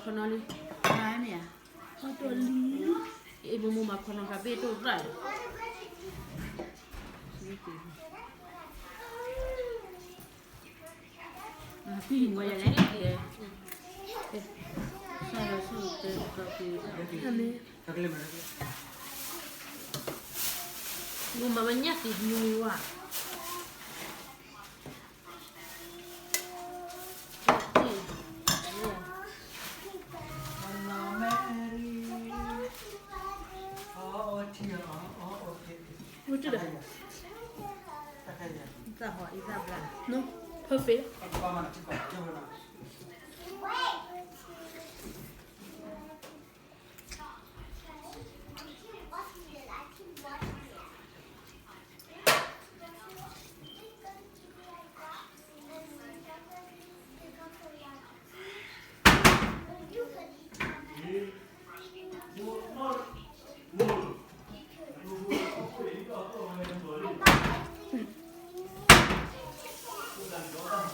ခီနီလံ, မ့ၢ်ဧါ, အမိၢ်မိၢ်မၤခီနီတၢ်ဘ့ၣ်တိၢ်ရၣ်, မၤဖံမၤယလဲၣ်, မိၢ်မၤမညၣ်သံမံဝါ Perfect.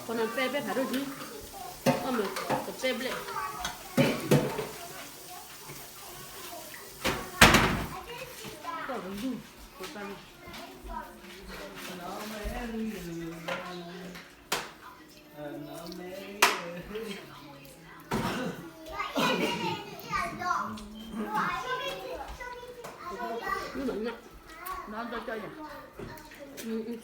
Còn ăn pe bếp hả đôi chứ? Con mình có pe bếp. Có cái gì? Có cái gì? Nó cho cho vậy. Ừ, ừ.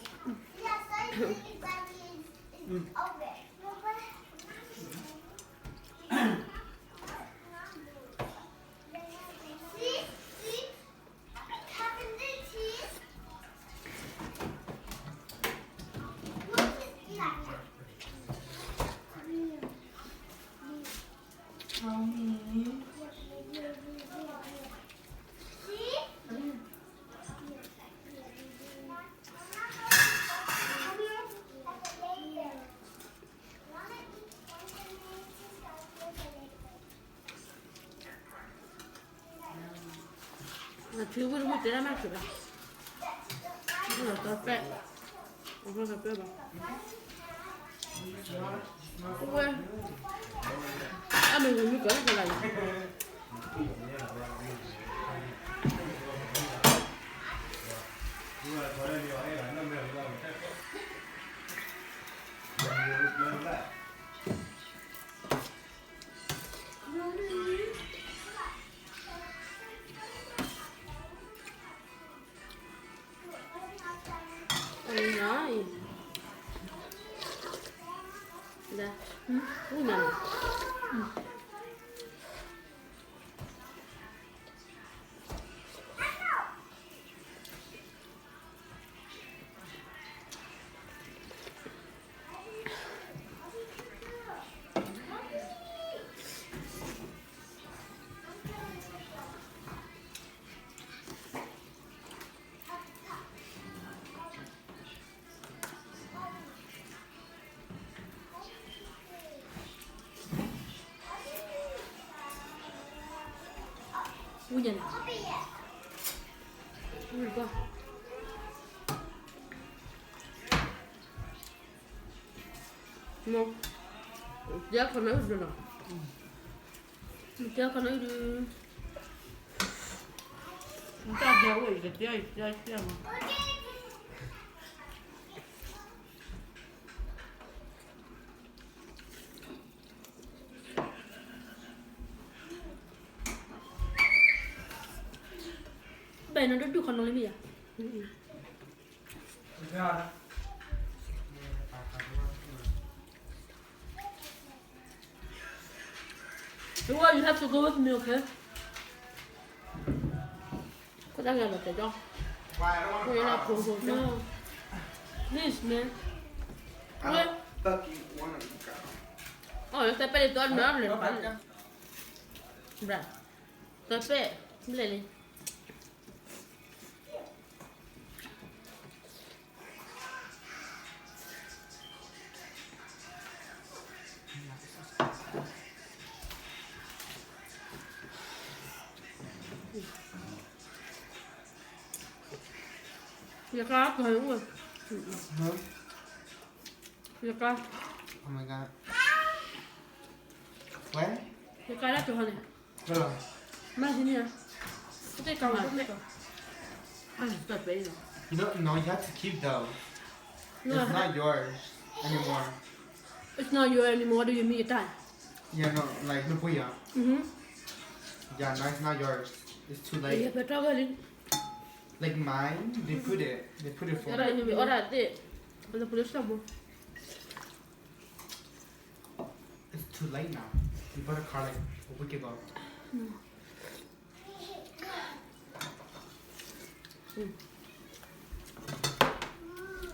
Mă, ce urât, uite, era mea ceva. Nu, dar pe. O vreau să pe, ba. Ue. Am eu nu că nu la. Ôi, nói. Dạ. Ui, mà. Ui, nhỉ. Ui, quá. No. Ya con eso no. Ya con eso. Está ya, güey, que te hay, ya, ya, no. Bèn nó đứt được con nó lên bây giờ. Well, you have to go with me, okay? Kau dah nggak ada kerja. Kau yang nak pun kerja. No. Please, man. What? Oh, yang saya pilih tuan dah boleh. Bra. Tuan pilih ni. Yaka, kau hei ua. Hah? Yaka. Oh my God. What? ကါလၢကၠီၤဟီန့ၣ်, မ့ၢ်ဟံးန့ၢ်, တၢ်ကါဝဲတၢ်ကါ, အၢ တၢ်ပဲအံၤလီၤ. You know, no, you have to keep those. No, it's not yours anymore. It's not yours anymore. What do you mean, တၢ်? Yeah, no, like, နပှ့ၤယၤ. Mm-hmm. Yeah, no, it's not yours. It's too late. ယပၢၢ်ထီၣ်ဝဲလံ. Like mine, they put it, they put it for me. အီၣ်ဒၣ်သ့ၣ်, ပလၢပလၢစၢ်ဘိ. It's too late now. You bought a car like a week ago.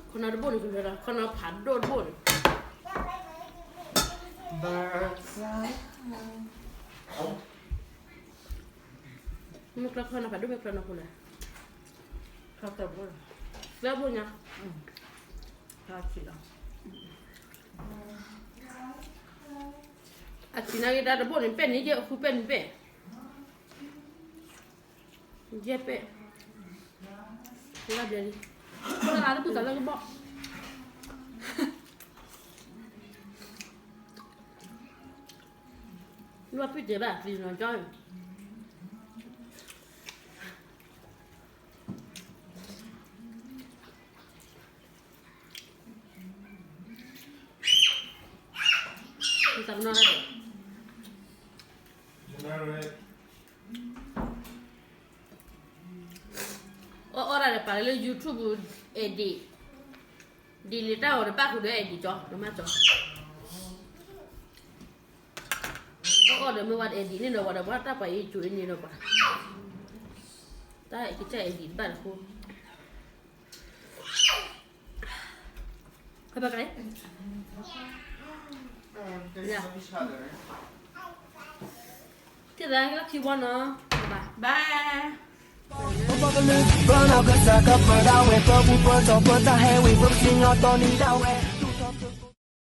ခိၣ်နၢ်တဘိန့ၣ် ခိၣ်နၢ်ဖးဒိၣ်တဘိန့ၣ်, မ့ၢ်ကျီခိၣ်နၢ်ဖးဒိၣ် မ့ၢ်ကျီနၢ်ခိၣ်လဲၣ်, ကျီဘိညါ, အဆံးနာ်က့ တၢ်တဘိန့ၣ် ပဲာ်န့ၣ် ယဲၢ်ဃုပဲာ်န့ၣ်ပဲာ်, ယဲၢ်ပဲာ်, လၢဘျဲၣ်လံ, သရၣ်တပူၤသးလၢကဘီၣ်, ယွၤဖုၣ်တ့ၢ်ဘၣ် သံနီၤကၠီ, သးကနီၣ်ဒၣ်, အီၣ်အီၣ်ဒၣ်ဒီးပာ်လၢ YouTube edit, delete တၢ်အီၤဒီးဘၣ်ဃုာ်ဒီး edit ကၠီ နမၤကၠီ, အီၣ်အီၣ်ဒီးမ့ၢ်ဝဲ edit န့ၣ်ဒီး ဝဲဒီးပှၤတၢ်ပှၤအံၤကၠိအံၤန့ၣ်ဒီးပှၤ, တၢ်ကစၢ် edit တဘၣ်တခိၣ် ဘၣ်ကလဲၣ်, ထံၣ်သးလၢခံဝီနီၤ, bye. ပကလုာ်ပနီၢ်ကစၢ်ကပၢဒၣ်ဝဲ ပပူၤပတီၢ်ပတၢ်ဟဲဝံၤ ပကသ့ၣ်နီၣ်ထီၣ်န့ၢ်ဒၣ်ဝဲ